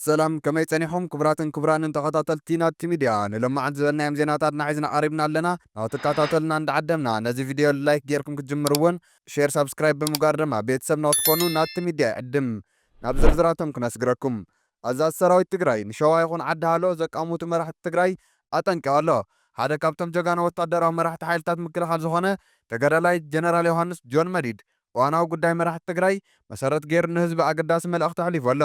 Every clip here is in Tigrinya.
ሰላም፣ ከመይ ጸኒኹም ክቡራትን ክቡራንን ተኸታተልቲ ናቲ ሚድያ? ንሎማዓንቲ ዝበልናዮም ዜናታትና ሒዝና ቀሪብና ኣለና። ናብ ተከታተልና እንዳዓደምና፣ ነዚ ቪድዮ ላይክ ጌርኩም ክትጅምሩ እውን፣ ሼር፣ ሳብስክራይብ ብምግባር ድማ ቤተሰብና ክትኮኑ ናቲ ሚድያ ይዕድም። ናብ ዝርዝራቶም ክነስግረኩም። ኣዛዚ ሰራዊት ትግራይ ንሸዋ ይኹን ዓዲ ሃሎ ዘቃውሙቱ መራሕቲ ትግራይ ኣጠንቂቑ ኣሎ። ሓደ ካብቶም ጀጋኑ ወታደራዊ መራሕቲ ሓይልታት ምክልኻል ዝኾነ ተጋዳላይ ጀነራል ዮሃንስ ጆን መዲድ፣ እዋናዊ ጉዳይ መራሕቲ ትግራይ መሰረት ገይሩ ንህዝቢ ኣገዳሲ መልእኽቲ ኣሕሊፉ ኣሎ።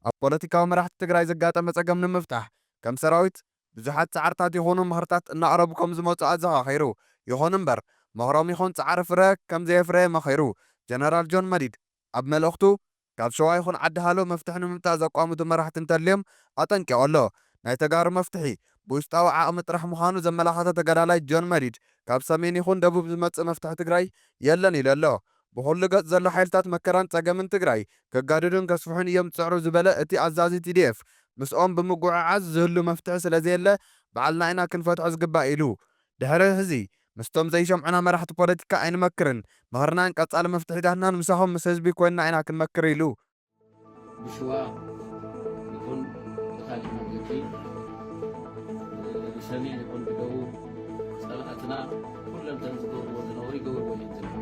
ኣብ ፖለቲካዊ መራሕቲ ትግራይ ዘጋጠመ ጸገም ንምፍታሕ ከም ሰራዊት ብዙሓት ጻዕርታት ይኹኑ ምኽርታት እናቕረቡ ከም ዝመጹ ኣዘኻኺሩ። ይኹን እምበር፣ ምኽሮም ይኹን ጻዕሪ ፍረ ከም ዘየፍረየ መኺሩ። ጀነራል ጆን መዲድ ኣብ መልእኽቱ፣ ካብ ሸዋ ይኹን ዓዲ ሃሎ መፍትሒ ንምምጻእ ዘቋምቱ መራሕቲ እንተልዮም ኣጠንቂቑ ኣሎ። ናይ ተጋሩ መፍትሒ ብውሽጣዊ ዓቕሚ ጥራሕ ምዃኑ ዘመላኸተ ተጋዳላይ ጆን መዲድ፣ ካብ ሰሜን ይኹን ደቡብ ዝመጽእ መፍትሒ ትግራይ የለን ኢሉ ኣሎ። ብኹሉ ገጽ ዘሎ ሓይልታት መከራን ጸገምን ትግራይ ከጋድዱን ከስፍሑን እዮም ዝጽዕሩ ዝበለ እቲ ኣዛዚ ቲ ዲ ኤፍ፣ ምስኦም ብምጉዕዓዝ ዝህሉ መፍትሒ ስለ ዘየለ ባዕልና ኢና ክንፈትሖ ዝግባእ ኢሉ። ድሕሪ እዚ ምስቶም ዘይሰምዑና መራሕቲ ፖለቲካ ኣይንመክርን፣ ምኽርናን ቀጻሊ መፍትሒታትናን ምሳኹም ምስ ህዝቢ ኮይንና ኢና ክንመክር ኢሉ። ብሽዋ ይኹን ብኻሊእ መንገዲ፣ ብሰሜን ይኹን ብደቡብ ጸላእትና ኩሎም ከም ዝገብርዎ ዝነበሩ ይገብርዎ እዮም ዘለዉ።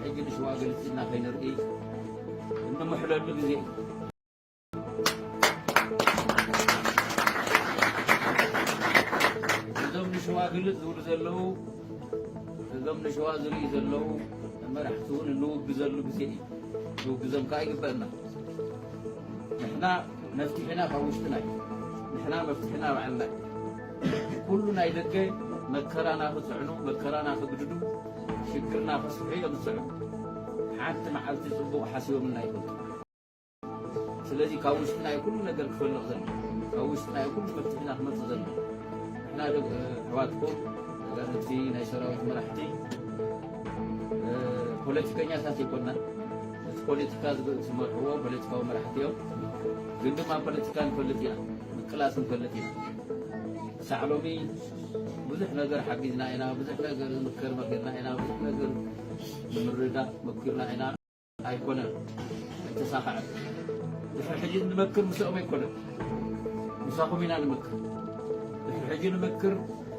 ሕጂ ንሽዋ ግልጽ ኢልና ከይንርኢ እንምሕለሉ ግዜ እዩ። እዞም ንሸዋ ግልጽ ዝብሉ ዘለዉ፣ እዞም ንሸዋ ዝርእዩ ዘለዉ መራሕቲ እውን እንውግዘሉ ግዜ እዩ። ንውግዞም ከዓ ይግበአና። ንሕና መፍትሒና ካብ ውሽጥና እዩ። ንሕና መፍትሒና ባዕልና እዩ። ኩሉ ናይ ደገ መከራና ክጽዕኑ፣ መከራና ክግድዱ፣ ሽግርና ከስፍሑ እዮም ዝጽዕኑ። ሓንቲ መዓልቲ ጽቡቕ ሓሲቦምልና ይፈልጡ። ስለዚ ካብ ውሽጥና እዩ ኩሉ ነገር ክፈልቕ ዘሎ። ካብ ውሽጥና እዩ ኩሉ መፍትሒና ክመጽእ ዘሎ። ንሕና ደግ-፣ ኣሕዋትኩም ተጋደልቲ፣ ናይ ሰራዊት መራሕቲ፣ እ፣ ፖለቲከኛታት ኣይኮናን። እቲ ፖለቲካ ዝግ-፣ ዝመርሕዎ ፖለቲካዊ መራሕቲ እዮም። ግን ድማ ፖለቲካ ንፈልጥ ኢና፣ ምቅላስ ንፈልጥ ኢና። ክሳዕ ሎሚ ብዙሕ ነገር ሓጊዝና ኢና፣ ብዙሕ ነገር ንምክር መኪርና ኢና፣ ብዙሕ ነገር ንምርዳእ መኪርና ኢና። ኣይኮነን፣ ኣይተሳኽዐን። ድሕሪ ሕጂ እንመክር ምስኦም ኣይኮነን፣ ምሳኹም ኢና ንምክር። ድሕሪ ሕጂ ንምክር፣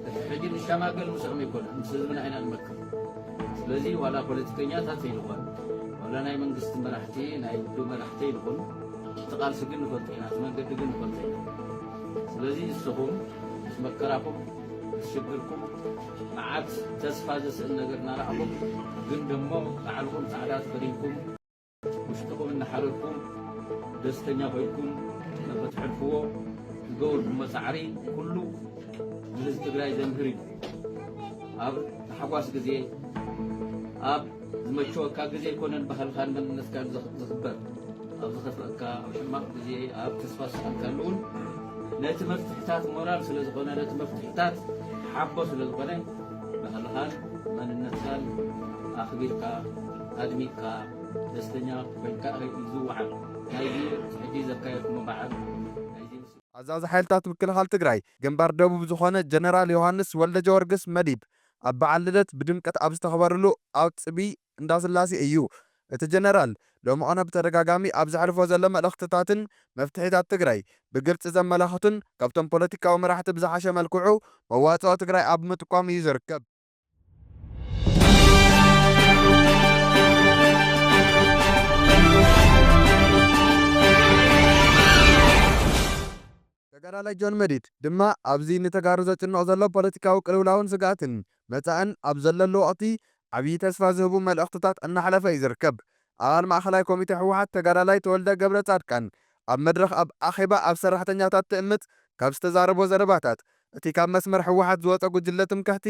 ድሕሪ ሕጂ ንሸማገል ምስኦም ኣይኮነን፣ ምስ ህዝብና ኢና ንምክር። ስለዚ ዋላ ፖለቲከኛታት ኣይንኾን፣ ዋላ ናይ መንግስቲ መራሕቲ፣ ናይ ውድብ መራሕቲ ኣይንኹን፣ እቲ ቃልሲ ግን ንፈልጦ ኢና፣ እቲ መንገዲ ግን ንፈልጦ ኢና። ስለዚ ንስኹም ምስ መከራኹም፣ ምስ ሽግርኩም፣ መዓት ተስፋ ዘስእን ነገር እናረኣኹም፣ ግን ደሞ ባዕልኹም ጻዕዳ ተኸዲንኩም፣ ውሽጥኹም እናሓረድኩም፣ ደስተኛ ኮይንኩም ንኽትሕልፍዎ ዝገበርኩሞ ጻዕሪ ኩሉ ንህዝቢ ትግራይ ዘምህር እዩ። ኣብ ታሕጓስ ግዜ፣ ኣብ ዝመቸወካ ግዜ ኣይኮነን ባህልኻን መንነትካን ዝኽ-፣ ዝኽበር። ኣብ ዝኸፍአካ፣ ኣብ ሕማቕ ግዜ፣ ኣብ ተስፋ ዝሰኣንካሉ እውን ነቲ መፍትሕታት ሞራል ስለ ዝኾነ፣ ነቲ መፍትሕታት ሓቦ ስለ ዝኾነ፣ ባህልኻን መንነትካን ኣኽቢርካ፣ ኣድሚቕካ፣ ደስተኛ ኮይንካ እዩ ዝወዓል። ናይዚ ሕጂ ዘካየድኩሞ በዓል ናይዚ ምስ ኣዛዚ ሓይልታት ምክልኻል ትግራይ ግንባር ደቡብ ዝኾነ ጀነራል ዮሃንስ ወልደ ጀወርግስ መዲድ፣ ኣብ በዓል ልደት ብድምቀት ኣብ ዝተኸበረሉ ኣብ ጽቢ እንዳስላሴ እዩ። እቲ ጀነራል ሎሚ ቐነ ብተደጋጋሚ ኣብ ዘሕልፎ ዘሎ መልእኽትታትን መፍትሒታት ትግራይ ብግልጺ ዘመላኽቱን ካብቶም ፖለቲካዊ መራሕቲ ብዝሓሸ መልክዑ መዋጽኦ ትግራይ ኣብ ምጥቋም እዩ ዝርከብ። ተጋዳላይ ጆን መዲድ ድማ ኣብዚ ንተጋሩ ዘጭንቕ ዘሎ ፖለቲካዊ ቅልውላውን ስግኣትን መጻእን ኣብ ዘለሉ ወቕቲ ዓብዪ ተስፋ ዝህቡ መልእኽትታት እናሕለፈ እዩ ዝርከብ። ኣባል ማእኸላይ ኮሚቴ ህወሓት ተጋዳላይ ተወልደ ገብረ ጻድቃን ኣብ መድረኽ ኣብ ኣኼባ ኣብ ሰራሕተኛታት ትእምት ካብ ዝተዛረቦ ዘረባታት፣ እቲ ካብ መስመር ህወሓት ዝወጸ ጉጅለ ትምክሕቲ፣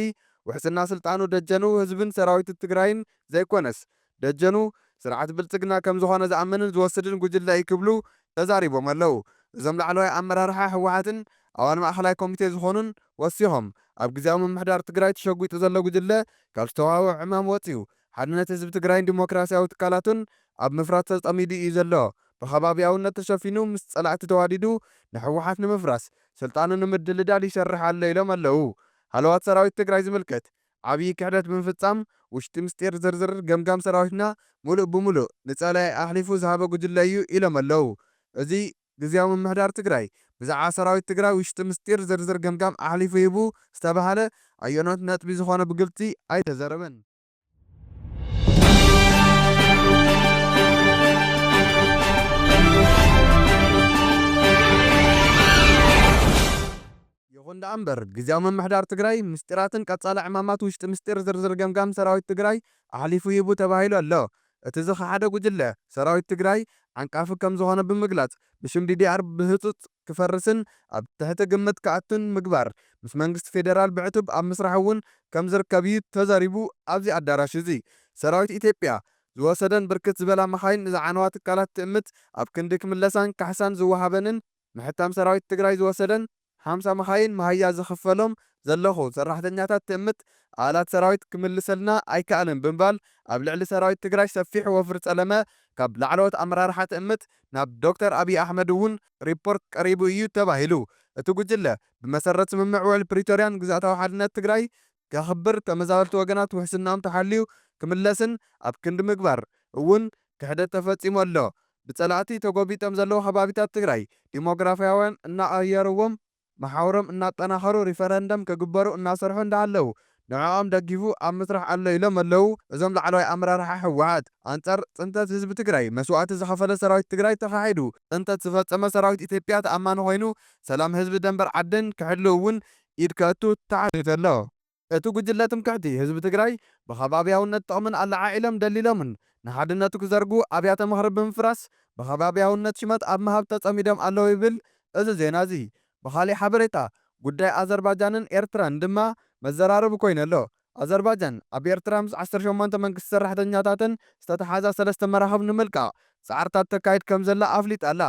ውሕስና ስልጣኑ ደጀኑ ህዝብን ሰራዊት ትግራይን ዘይኮነስ፣ ደጀኑ ስርዓት ብልጽግና ከም ዝኾነ ዝኣምንን ዝወስድን ጉጅለ እዩ ክብሉ ተዛሪቦም ኣለዉ። እዞም ላዕለዋይ ኣመራርሓ ህወሓትን ኣባል ማእኸላይ ኮሚቴ ዝኾኑን ወሲኾም፣ ኣብ ግዝያዊ ምምሕዳር ትግራይ ተሸጒጡ ዘሎ ጉጅለ ካብ ዝተዋህቦ ዕማም ወጺኡ፣ ሓድነት ህዝቢ ትግራይን ዲሞክራሲያዊ ትካላቱን ኣብ ምፍራስ ተጸሚዱ እዩ ዘሎ። ብኸባቢያውነት ተሸፊኑ ምስ ጸላእቲ ተዋዲዱ ንህወሓት ንምፍራስ ስልጣኑ ንምድልዳል ይሰርሕ ኣሎ ኢሎም ኣለዉ። ሃለዋት ሰራዊት ትግራይ ዝምልከት ዓብዪ ክሕደት ብምፍጻም ውሽጢ ምስጢር ዝርዝር ገምጋም ሰራዊትና ሙሉእ ብሙሉእ ንጸላኢ ኣሕሊፉ ዝሃበ ጉጅለ እዩ ኢሎም ኣለዉ። እዚ ግዝያዊ ምምሕዳር ትግራይ ብዛዕባ ሰራዊት ትግራይ ውሽጢ ምስጢር ዝርዝር ገምጋም ኣሕሊፉ ሂቡ ዝተባህለ ኣየኖት ነጥቢ ዝኾነ ብግልፂ ኣይተዘረበን። ይኹን ደኣ እምበር፣ ግዝያዊ ምምሕዳር ትግራይ ምስጢራትን ቀጻሊ ዕማማት ውሽጢ ምስጢር ዝርዝር ገምጋም ሰራዊት ትግራይ ኣሕሊፉ ሂቡ ተባሂሉ ኣሎ። እቲ ዝኸሓደ ጉጅለ፣ ሰራዊት ትግራይ ዓንቃፊ ከም ዝኾነ ብምግላጽ፣ ብሽም ዲ ዲ ኣር ብህጹጽ ክፈርስን ኣብ ትሕቲ ግምት ክኣቱን ምግባር፣ ምስ መንግስቲ ፌደራል ብዕቱብ ኣብ ምስራሕ እውን ከም ዝርከብ እዩ ተዛሪቡ። ኣብዚ ኣዳራሽ እዚ፣ ሰራዊት ኢትዮጵያ ዝወሰደን ብርክት ዝበላ መኻይን ዝዓነዋ ትካላት ትእምት ኣብ ክንዲ ክምለሳን ካሕሳን ዝወሃበንን፣ ምሕታም ሰራዊት ትግራይ ዝወሰደን ሓምሳ መኻይን መሃያ ዝኽፈሎም ዘለኹ ሰራሕተኛታት ትእምት ኣባላት ሰራዊት ክምልሰልና ኣይከኣልን ብምባል ኣብ ልዕሊ ሰራዊት ትግራይ ሰፊሕ ወፍሪ ጸለመ ካብ ላዕለዎት ኣመራርሓ ትእምት ናብ ዶክተር ኣብይ ኣሕመድ እውን ሪፖርት ቀሪቡ እዩ ተባሂሉ። እቲ ጉጅለ ብመሰረት ስምምዕ ውዕል ፕሪቶርያን ግዝኣታዊ ሓድነት ትግራይ ከኽብር፣ ተመዛበልቲ ወገናት ውሕስናኦም ተሓልዩ ክምለስን ኣብ ክንዲ ምግባር እውን ክሕደት ተፈጺሙ ኣሎ። ብጸላእቲ ተጎቢጦም ዘለዉ ከባቢታት ትግራይ ዲሞግራፊያውያን እናቐየርዎም፣ መሓውሮም እናጠናኸሩ ሪፈረንደም ክግበሩ እናሰርሑ እንዳሃለዉ ንዕኦም ደጊፉ ኣብ ምስራሕ ኣሎ ኢሎም ኣለዉ። እዞም ላዕለዋይ ኣመራርሓ ህወሓት ኣንጻር ጽንተት ህዝቢ ትግራይ መስዋእቲ ዝኸፈለ ሰራዊት ትግራይ ተኻሒዱ፣ ጽንተት ዝፈጸመ ሰራዊት ኢትዮጵያ ተኣማኒ ኮይኑ ሰላም ህዝቢ ደንበር ዓድን ክሕሉ እውን ኢድ ከእቱ ተሓቲቱ ኣሎ። እቲ ጉጅለ ትምክሕቲ ህዝቢ ትግራይ ብኸባቢያውነት ጥቕምን ኣለዓዒሎም ደሊሎምን ንሓድነቱ ክዘርጉ ኣብያተ ምኽሪ ብምፍራስ ብኸባቢያውነት ሽመት ኣብ ምሃብ ተጸሚዶም ኣለዉ ይብል እዚ ዜና እዚ። ብኻሊእ ሓበሬታ፣ ጉዳይ ኣዘርባጃንን ኤርትራን ድማ መዘራረቢ ኮይኑ ኣሎ። ኣዘርባጃን ኣብ ኤርትራ ምስ ዓሰርተ ሸሞንተ መንግስቲ ሰራሕተኛታትን ዝተተሓዛ ሰለስተ መራኽብ ንምልቃቕ ጻዕርታት ተካይድ ከም ዘላ ኣፍሊጣ ኣላ።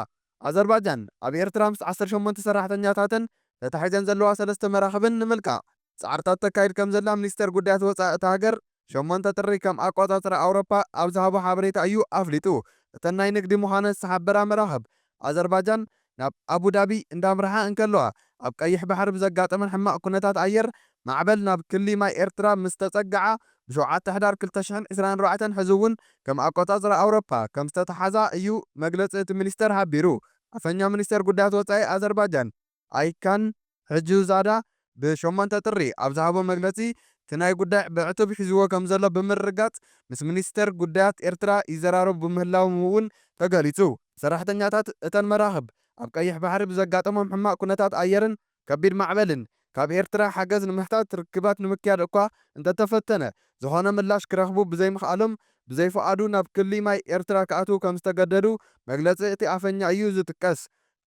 ኣዘርባጃን ኣብ ኤርትራ ምስ ዓሰርተ ሸሞንተ ሰራሕተኛታትን ተታሒዘን ዘለዋ ሰለስተ መራኽብን ንምልቃቕ ጻዕርታት ተካይድ ከም ዘላ ሚኒስተር ጉዳያት ወጻኢ እታ ሃገር ሸሞንተ ጥሪ ከም ኣቆጻጽራ ኣውሮፓ ኣብ ዝሃቦ ሓበሬታ እዩ ኣፍሊጡ። እተን ናይ ንግዲ ምዃነን ዝተሓበራ መራኽብ ኣዘርባጃን ናብ ኣቡዳቢ እንዳምርሓ እንከለዋ ኣብ ቀይሕ ባሕሪ ብዘጋጠመን ሕማቕ ኩነታት ኣየር ማዕበል ናብ ክሊ ማይ ኤርትራ ምስ ተጸግዓ ብሸውዓተ ሕዳር ክልተ ሽሕን ዕስራን ኣርባዕተን ሕዚ እውን ከም ኣቆጻጽራ ኣውሮፓ ከም ዝተተሓዛ እዩ መግለጺ እቲ ሚኒስተር ሓቢሩ። ኣፈኛ ሚኒስተር ጉዳያት ወጻኢ ኣዘርባጃን ኣይካን ሕጂ ዛዳ ብሸሞንተ ጥሪ ኣብ ዝሃቦ መግለጺ፣ እቲ ናይ ጉዳይ ብዕቱብ ሒዝዎ ከም ዘሎ ብምርግጋጽ፣ ምስ ሚኒስተር ጉዳያት ኤርትራ ይዘራረቡ ብምህላዎም እውን ተገሊጹ። ሰራሕተኛታት እተን መራኽብ ኣብ ቀይሕ ባሕሪ ብዘጋጠሞም ሕማቕ ኩነታት ኣየርን ከቢድ ማዕበልን ካብ ኤርትራ ሓገዝ ንምሕታት ርክባት ንምክያድ እኳ እንተተፈተነ፣ ዝኾነ ምላሽ ክረኽቡ ብዘይምኽኣሎም፣ ብዘይፍቓዱ ናብ ክሊ ማይ ኤርትራ ክኣትዉ ከም ዝተገደዱ መግለጺ እቲ ኣፈኛ እዩ ዝጥቀስ።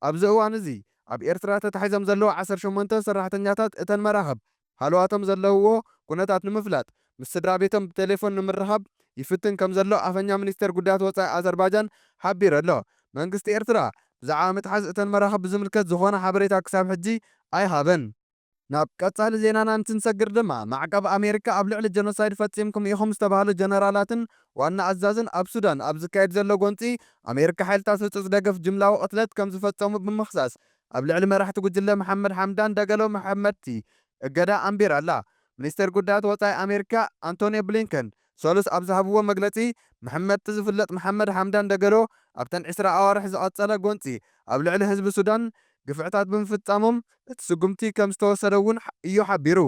ኣብዚ እዋን እዚ ኣብ ኤርትራ ተታሒዞም ዘለዉ ዓሰርተ ሸሞንተ ሰራሕተኛታት እተን መራኽብ ሃለዋቶም ዘለውዎ ኩነታት ንምፍላጥ ምስ ስድራ ቤቶም ብቴሌፎን ንምርኻብ ይፍትን ከም ዘሎ ኣፈኛ ሚኒስቴር ጉዳያት ወጻኢ ኣዘርባጃን ሓቢሩ ኣሎ። መንግስቲ ኤርትራ ብዛዕባ ምጥሓስ እተን መራኽብ ብዝምልከት ዝኾነ ሓበሬታ ክሳብ ሕጂ ኣይሃበን። ናብ ቀጻሊ ዜናና እንትንሰግር ድማ፣ ማዕቀብ ኣሜሪካ ኣብ ልዕሊ ጀኖሳይድ ፈጺምኩም ኢኹም ዝተባህሉ ጀነራላትን ዋና ኣዛዝን ኣብ ሱዳን ኣብ ዝካየድ ዘሎ ጎንጺ፣ ኣሜሪካ ሓይልታት ህጹጽ ደገፍ ጅምላዊ ቅትለት ከም ዝፈጸሙ ብምኽሳስ፣ ኣብ ልዕሊ መራሕቲ ጉጅለ መሓመድ ሓምዳን ደገሎ መሓመድቲ እገዳ ኣንቢራ ኣላ። ሚኒስተር ጉዳያት ወጻኢ ኣሜሪካ ኣንቶኒ ብሊንከን ሰሉስ ኣብ ዝሃብዎ መግለጺ፣ መሓመድቲ ዝፍለጥ መሓመድ ሓምዳን ደገሎ ኣብተን ዕስራ ኣዋርሕ ዝቐጸለ ጎንጺ ኣብ ልዕሊ ህዝቢ ሱዳን ግፍዕታት ብምፍጻሞም እቲ ስጉምቲ ከም ዝተወሰደ እውን እዩ ሓቢሩ።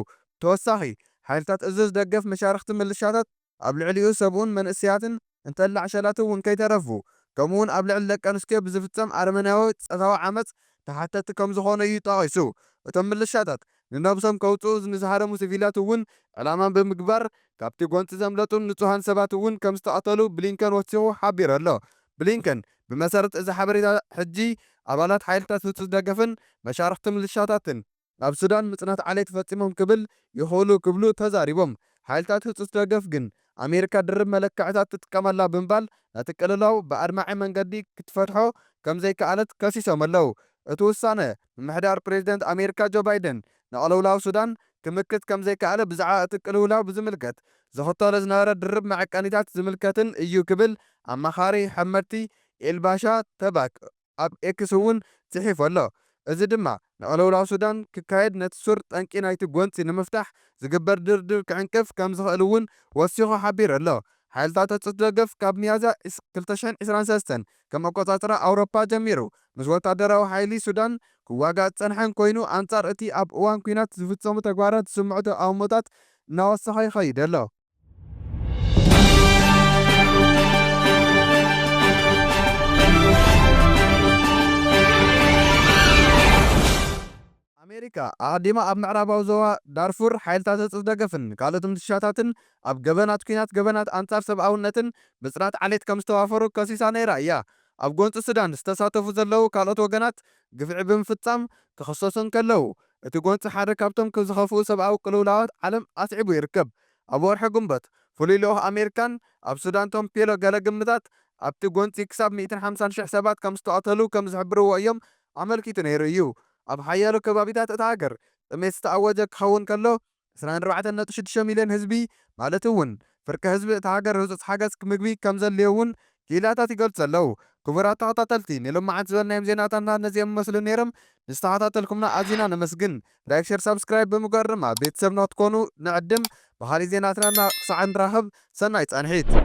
ተወሳኺ፣ ሓይልታት እዚ ዝደገፍ መሻርኽቲ ምልሻታት ኣብ ልዕሊኡ ሰብኡን መንእሰያትን እንተላዕ ሸላት እውን ከይተረፉ፣ ከምኡውን ኣብ ልዕሊ ደቂ ኣንስትዮ ብዝፍጸም ኣረመኔያዊ ጾታዊ ዓመጽ ተሓተትቲ ከም ዝኾኑ እዩ ጠቒሱ። እቶም ምልሻታት ንነብሶም ከውጽኡ ንዝሃደሙ ሲቪላት እውን ዕላማ ብምግባር ካብቲ ጎንጺ ዘምለጡ ንጹሃን ሰባት እውን ከም ዝተቐተሉ ብሊንከን ወሲኹ ሓቢሩ ኣሎ። ብሊንከን ብመሰረት እዚ ሓበሬታ ሕጂ ኣባላት ሓይልታት ህጹጽ ደገፍን መሻርኽቲ ምልሻታትን ኣብ ሱዳን ምጽናት ዓሌት ፈጺሞም ክብል ይኽእሉ ክብሉ ተዛሪቦም። ሓይልታት ህጹጽ ደገፍ ግን ኣሜሪካ ድርብ መለክዕታት ትጥቀም ኣላ ብምባል ነቲ ቅልውላው ብኣድማዒ መንገዲ ክትፈትሖ ከም ዘይከኣለት ከሲሶም ኣለዉ። እቲ ውሳነ ምምሕዳር ፕሬዚደንት ኣሜሪካ ጆ ባይደን ንቅልውላው ሱዳን ክምክት ከም ዘይከኣለ ብዛዕባ እቲ ቅልውላው ብዝምልከት ዝኽተሎ ዝነበረ ድርብ መዐቀኒታት ዝምልከትን እዩ ክብል ኣማኻሪ ሕመድቲ ኤልባሻ ተባክ ኣብ ኤክስ እውን ጽሒፉ ኣሎ። እዚ ድማ ንቅልውላው ሱዳን ክካየድ ነቲ ሱር ጠንቂ ናይቲ ጎንጺ ንምፍታሕ ዝግበር ድርድር ክዕንቅፍ ከም ዝኽእል እውን ወሲኹ ሓቢሩ ኣሎ። ሓይልታት ህጹጽ ደገፍ ካብ ሚያዝያ ዕስ-፣ ክልተ ሽሕን ዕስራን ሰለስተን ከም ኣቆጻጽራ ኣውሮፓ ጀሚሩ ምስ ወታደራዊ ሓይሊ ሱዳን ክዋጋእ ዝጸንሐን ኮይኑ፣ ኣንጻር እቲ ኣብ እዋን ኲናት ዝፍጸሙ ተግባራት ዝስምዑ ተቓውሞታት እናወሰኸ ይኸይድ ኣሎ። ኣሜሪካ ኣቐዲማ ኣብ ምዕራባዊ ዞባ ዳርፉር ሓይልታት ህጹጽ ደገፍን ካልኦት ምልሻታትን ኣብ ገበናት ኲናት፣ ገበናት ኣንጻር ሰብኣውነትን ብጽናት ዓሌት ከም ዝተዋፈሩ ከሲሳ ነይራ እያ። ኣብ ጎንጺ ሱዳን ዝተሳተፉ ዘለዉ ካልኦት ወገናት ግፍዒ ብምፍጻም ክኽሰሱ እንከለዉ፣ እቲ ጎንጺ ሓደ ካብቶም ክዝኸፍኡ ሰብኣዊ ቅልውላዋት ዓለም ኣስዒቡ ይርከብ። ኣብ ወርሒ ግንቦት፣ ፍሉይ ልኡኽ ኣሜሪካን ኣብ ሱዳን ቶም ፔሎ ገለ ግምታት ኣብቲ ጎንጺ ክሳብ ሚእትን ሓምሳን ሽሕ ሰባት ከም ዝተቐተሉ ከም ዝሕብርዎ እዮም ኣመልኪቱ ነይሩ እዩ። ኣብ ሓያሎ ከባቢታት እታ ሃገር ጥሜት ዝተኣወጀ ክኸውን ከሎ፣ ዕስራን ኣርባዕተን ነጥቢ ሽዱሽተ ሚልዮን ህዝቢ፣ ማለት እውን ፍርቂ ህዝቢ እታ ሃገር ህጹጽ ሓገዝ ምግቢ ከም ዘድልዮ እውን ክኢላታት ይገልጹ ኣለዉ። ክቡራት ተኸታተልቲ፣ ንሎማዓንቲ ዝበልናዮም ዜናታትና ነዚኦም ይመስሉ ነይሮም። ንዝተኸታተልኩምና ኣዚና ነመስግን። ላይክ፣ ሸር፣ ሳብስክራይብ ብምግባር ድማ ቤተሰብና ክትኮኑ ንዕድም። ብኻሊእ ዜናትና ክሳዕ ንራኸብ፣ ሰናይ ጻንሒት።